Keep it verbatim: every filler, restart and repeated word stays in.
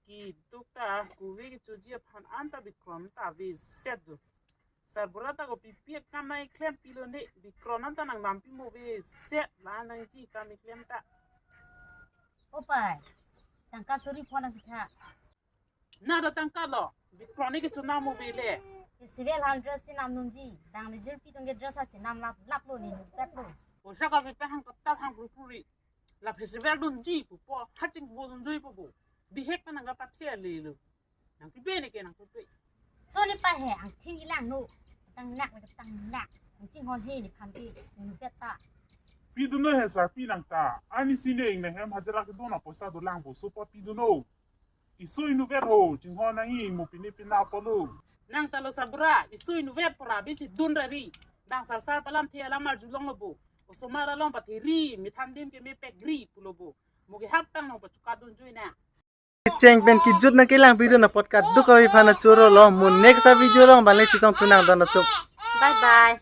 Kiduk ta kuve kechoji aphan anta Bikron ta aveset do. Sarbura ta kopi pi akam nangklempi lone, Bikron anta nangdampi mo aveset la nangji kam keklem ta. Opai, tangka suri pho nangpitha. Na do tangka lo, Bikron ke chonam mo avele. Festival aphan dress chenam nangji, dang le jirpi atum ke dress chenam lap lap lo, ne inutvet lo. Poisa kave pen hang kotap hang puri puri. La festival dunji pupo, ha chingbo dunji pupo. Bihek ta nangkapathe le lo. Nangpipe ne ke nangpipe. So ne pa he, angthing kelang no. Tang nak, tang nak. Angthing hon he nephan ke, inutvet ta. Pidunnon he sar, pi nang ta. Ani si ne ing ne hem hajira kedun apoisa dolang bo, so pa pidunnon. Iso inutvet ho, chinghon nangji mo pine pina apotlo. Nang ta lo Sarbura, iso inutvet pura bisi dun rari. Dang sar sar palamthe alam arjulong lo bo. Osomar along pathiri, methang adim ke mepekri pulo bo. Mo ke hap tang nang pachukat dunjui na. Cheng pen kejut nangkelangpi dun apot kaduk kave aphan choro lo, mo next a video along bang le chetongthu nang don atum. Bye bye.